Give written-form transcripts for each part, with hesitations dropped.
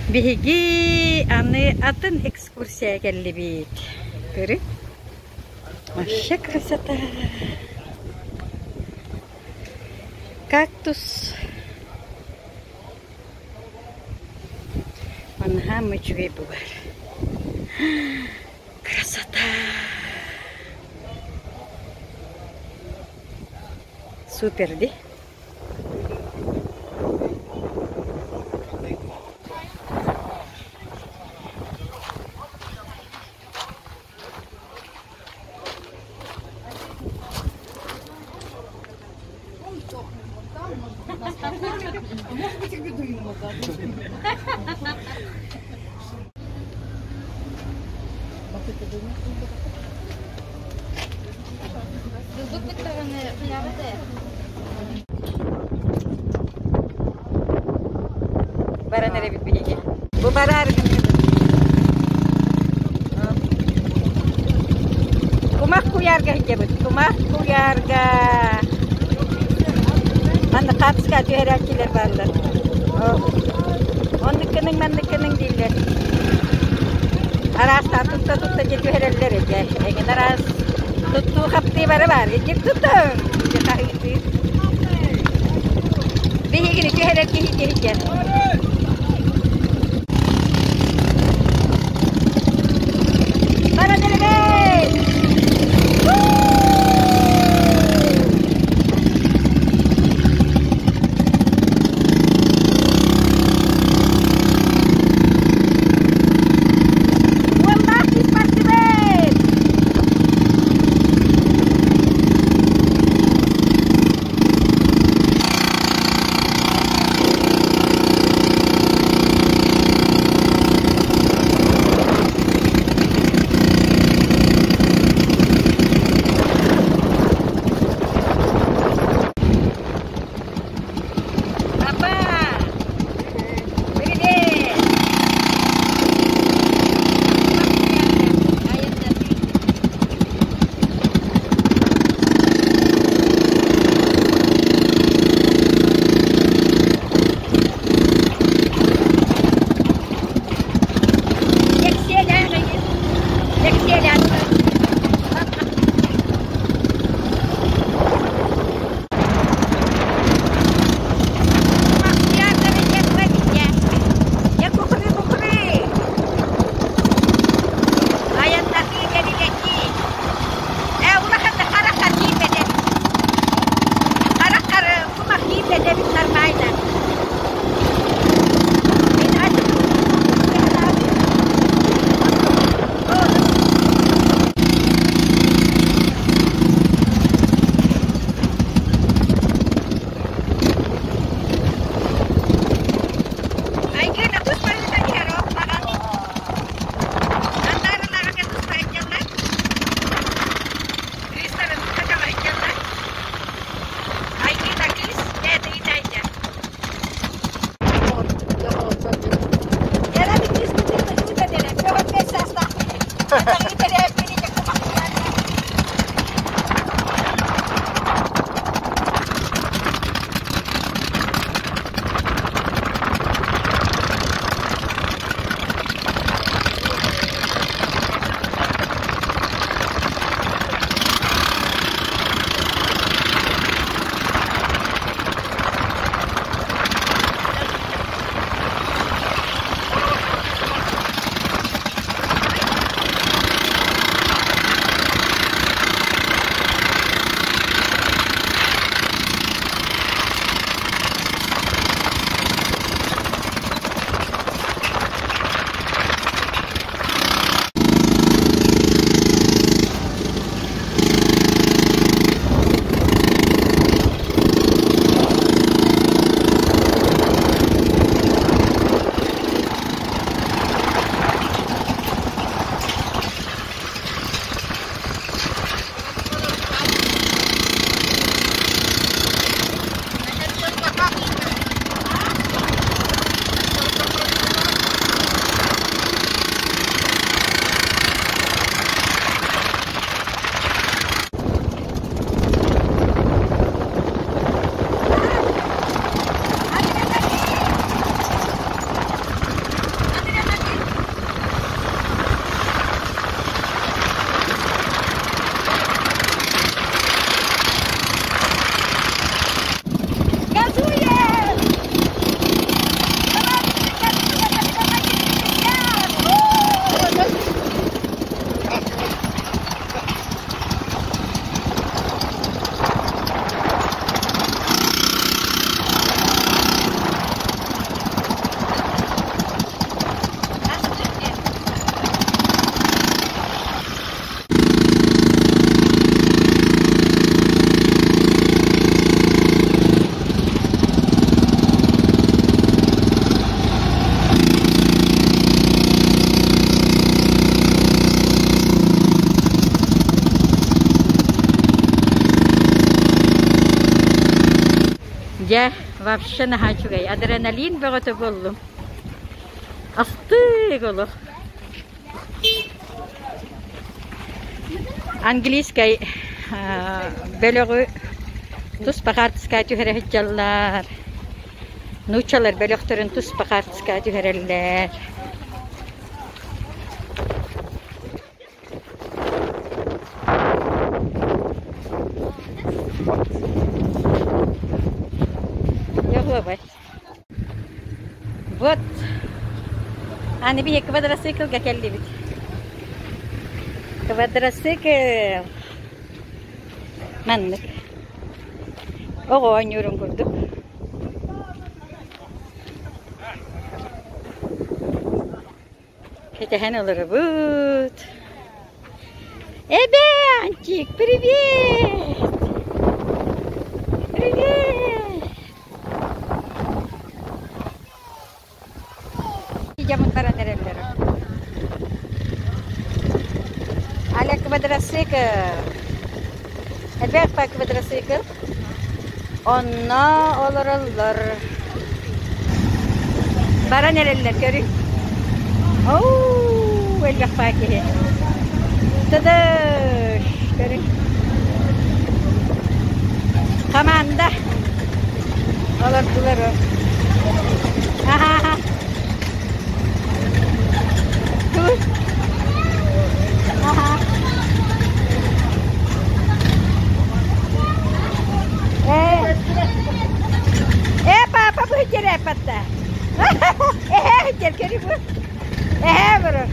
Биһиги аны атын экскурсия кэллибит. Көрү. Вообще красота. Кактус. Манаһаам үчүгэй буолар. Красота! Супер дии. Баран эрэбит биһиги. Бу бараары Кумах куйаарга сылдьабыт. Кумах куйаарга. Манна хаапыска түһэрээччилэр бааллар. Оннук гыныҥ, маннык гыныҥ дииллэр. Араастаан тутта-тутта дьэ түһэрэллэр этэ. Эҥин араас туттуу хаптыы бары баар. Итик тутуҥ! Дьэ хаһыытыыр. Биһигини түһэрэр киһи киһи Баран эрэбит! Уоллаах кис бардыбыт! Папа! Привет! Дьэ, вообще наһаа үчүгэй. Адреналин бөҕөтө буоллум. Астык олох. Английскай бөлөҕү туспа хаартыскаҕа түһэрэ сылдьаллар. Нууччалар бөлөхтөрүн туспа хаартыскаҕа түһэрэллэр. Дьоһуобай. Вот аны биһи квадроциклга кэллибит. Квадроцикл маннык оҕо оонньуурун курдук. Кэтэһэн олоробут. Эбээнчик, привет! Привет! Дьоммут баран эрэллэр. Аля квадроцикл. Элбэх па квадроцикл. Онно олороллор. Баран эрэллэр көрүҥ. Оу, элбэх баа киһи. Тыдыш, көрүҥ. Команда. Олордулар. Аха. Туй. Аха. Э, э, папа бу терапатта. Эһэ, теркери бу. Эһэ бuru.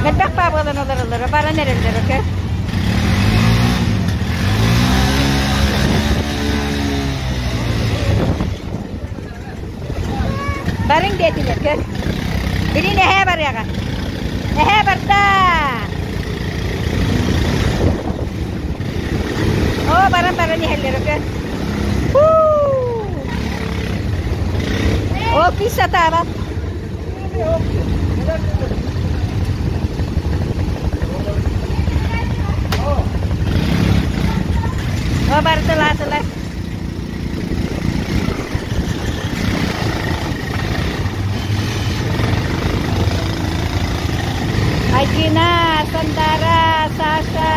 Элбэх паабылан олороллоро, баран эрэллэр, окей? Барыҥ диэтилэр, көр. Билин эһээ барыаҕа. Эһээ барда! Оо, баран-баран иһэллэр, көр. Оо, кыыс сатаабат. Оо, бардылаатылар. Айгина, Сандара, Саша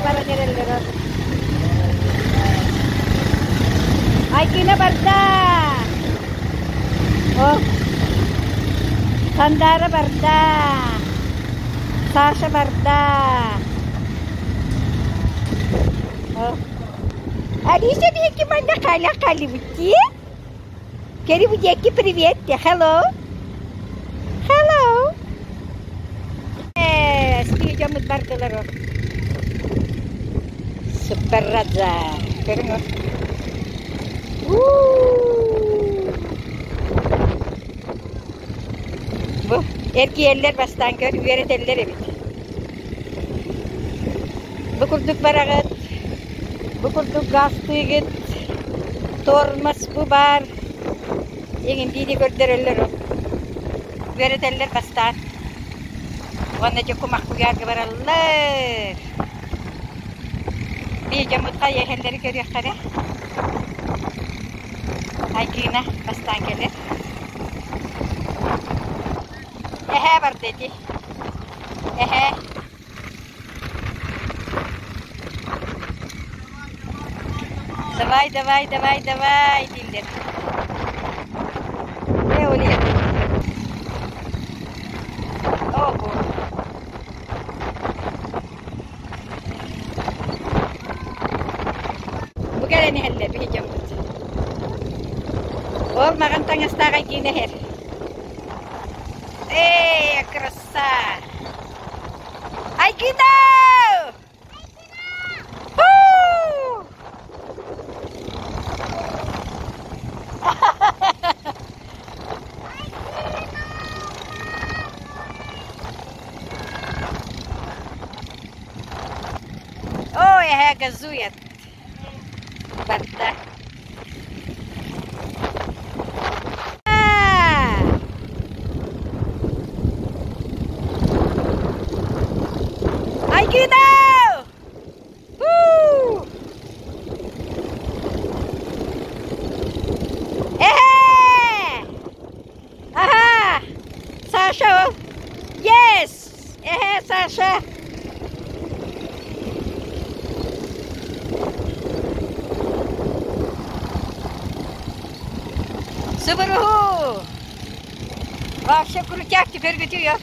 баран эрэллэр. Айгина барда. О, Сандара барда. Саша барда. О. Алиса диэки манна халя халибути. Кери диэки привет hello. Hello. Э, спидямыт бардылар. Супер радза. Көрүҥ. Бу эргийэллэр бастаан көр үөрэтэллэр эбит. Бу курдук бараҕыт, бу курдук гаастыыгыт, тормоз бу баар, эҥин диини көрдөрөллөр үөрэтэллэр бастаан. Уонна дьэ кумах куйаарга бараллар. Бии дьоммут хайа иһэллэри көрүөххэ эрэ. Айгыына бастаан кэлэр. Эһээ барда ити. Эһээ. Давай, давай, давай, давай дииллэр. Ээ, ол иһэр. Ого. Бу кэлэн иһэллэр биһи дьоммут. Ол маҕан таҥастаах айгыына иһэр. Эй, краса! Айгыына! Ой, эһээ газует. Барда. Айгына! Саша ол. Yes! Эһэ, Саша! Субуруһу! Вообще крутяк теперь бүтүө.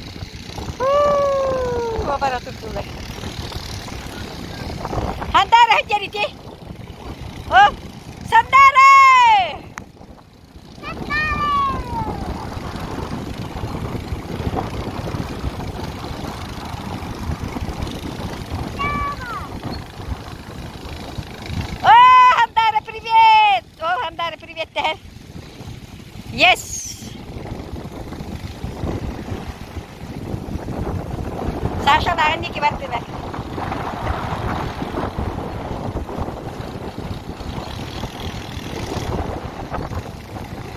Обара турдулар. Хандара дьэрити. О, Сандара! О, Хандара, привет! О, Хандара, привет, Yes! Саша лааҕын диэки бардылар.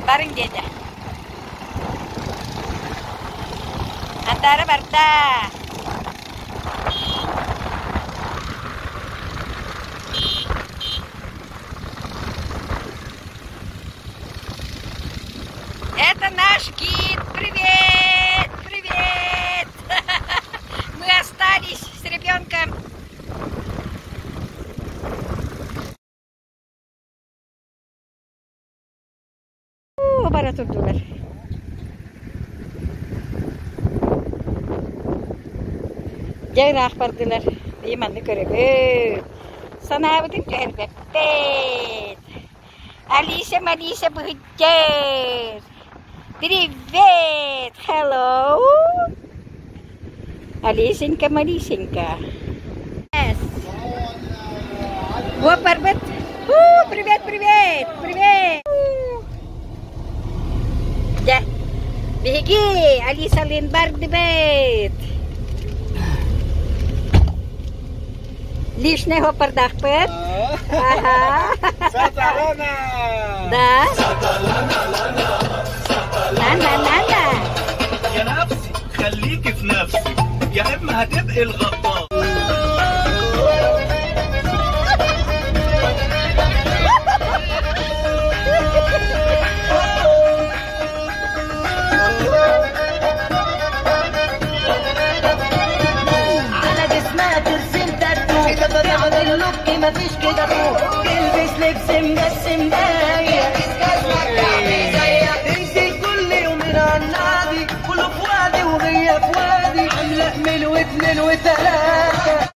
Барыҥ диэтэ. Антаара барда. Это наш гид. Привет! Привет! Мы остались с ребенком. Бара турдулар. Дьэ ыраах бардылар. Ии манны көрөбүт. Санаабытын түһэрбэппит. Алиса, Малиса быһыттар. Привет! Hello! Алисенька, Малисенька. Yes. Вот барбыт. Привет, привет, привет! Дьэ, биһиги Алисалыын бардыбыт. Лишний хоппардаахпыт. Ага. Саталана! Да. На-на-на-на. يا نفسي خليكي في نفسك يا اما هتبقي الغدار. على جسمها ترسم تاتو، تعمل look مفيش كده فوق، تلبس لبس مجسم.